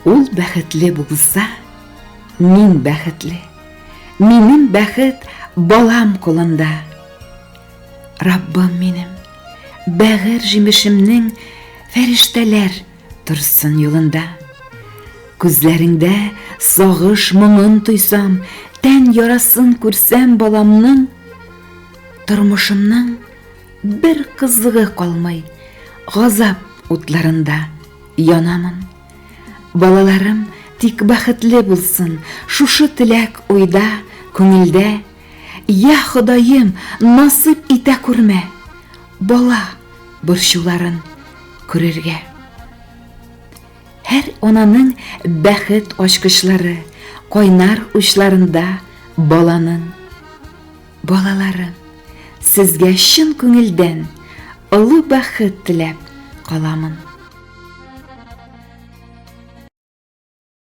Ул бәхетле булса, мин бәхетле. Минем бәхет балам кулында. Раббым минем, бәгырь җимешемнең фәрештәләр торсын юлында. Күзләреңдә сагыш моңын тойсам, тән ярасын күрсәм баламның, тормышымның бер кызыгы калмый, газап утларында янамын. Балаларым тик бәхетле булсын, шушы теләк уйда, күңелдә. Я Ходаем, насыйп итә күрмә, бала борчуларын күрергә. Һәр ананың бәхет ачкычлары кайнар учларында баланың. Балаларым, сезгә чын күңелдән олы бәхет теләп каламын.